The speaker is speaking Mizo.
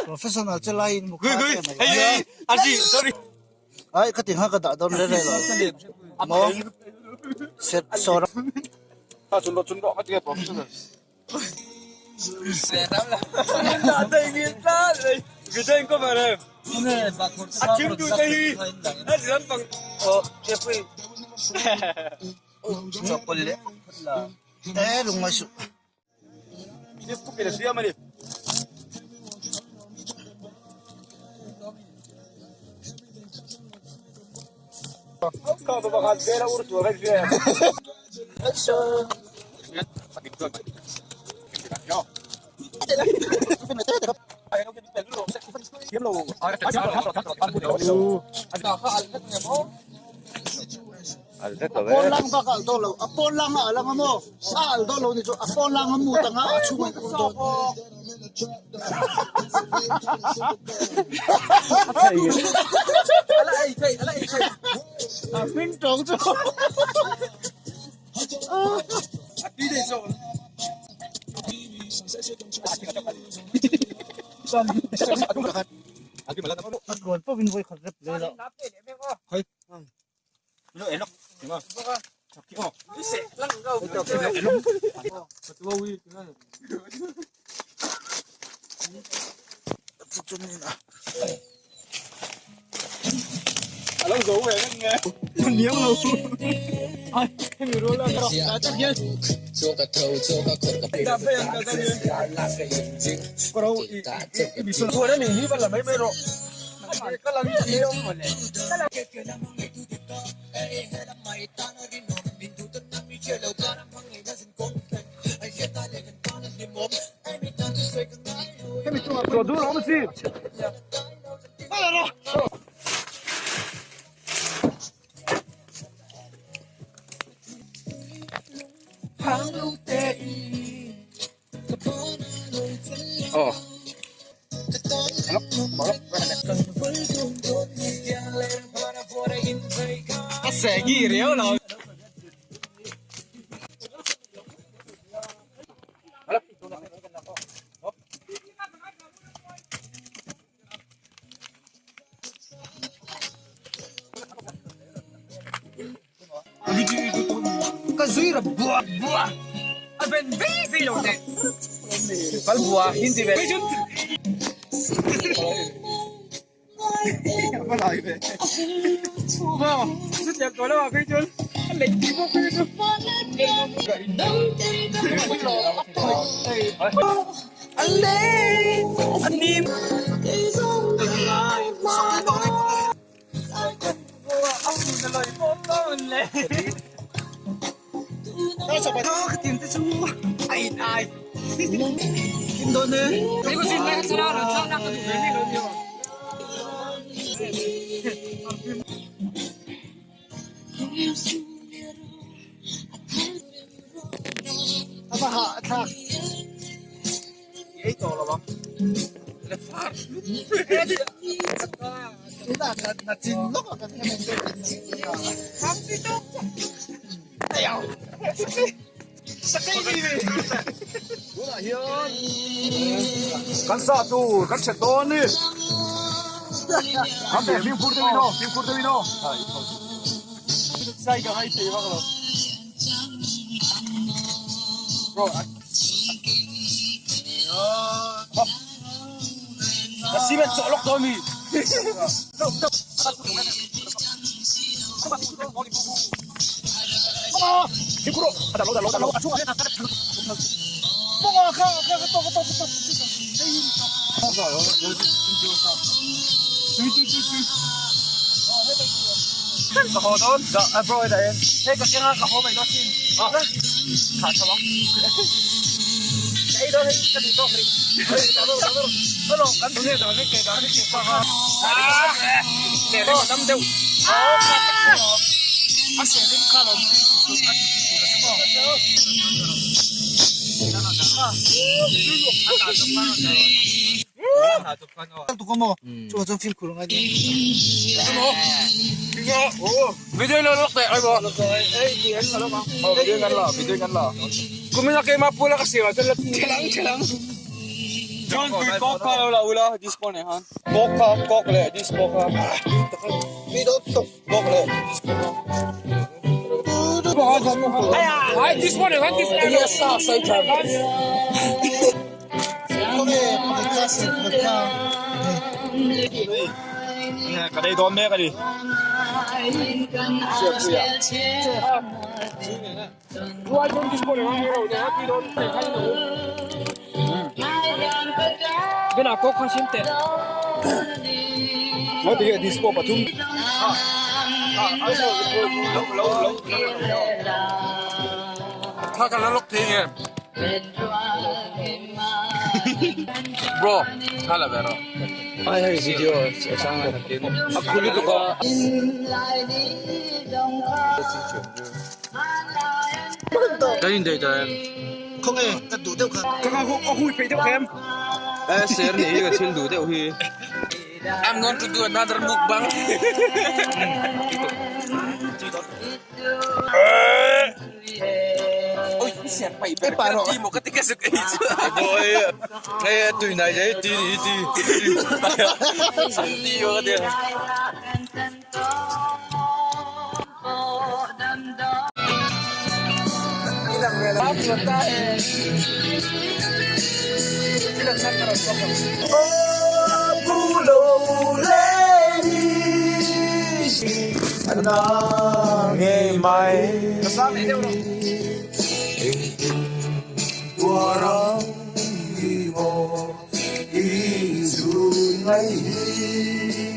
Professional che lai in mukha ai ka ti nga ka dah dawn re re lo mo set sor e lungai su Pawn lang bak a al dawn lo a pawn lang a al anga maw a al dawn lo ni chu a pawn lang a mut anga a chhung a in ur dawn. A hming tawng chu A tluan pawhin vawi khat rep zel a. Ka zui ra buah buah a ben vei vei lo teh kal buah hin ti ve. Kan sa tur kan hre dawn ni. Kan be fimkhur deuhin aw, fimkhur deuhin aw. Ka cement chawh lawk dawn mi. Ka haw dawn bro hetah hian hei ka keng a ka haw mai dawn sin kha tha bawk ka ei dawn hei ka duh tawk rih Ka nei dawn mek a ni. Bro, tha la ve rawh. Ai hei video a chang a a khu lutuk a. Kan in daih tawh em? Khawnge ka duh deuh kha. Ka ka hui peih deuh em? Eh ser nih hi ka thil duh deuh hi. I'm going to do another mukbang. A na ngei mai. Ka sang leh deuh rawh. Engtin tuar ang i maw i zun mai hi.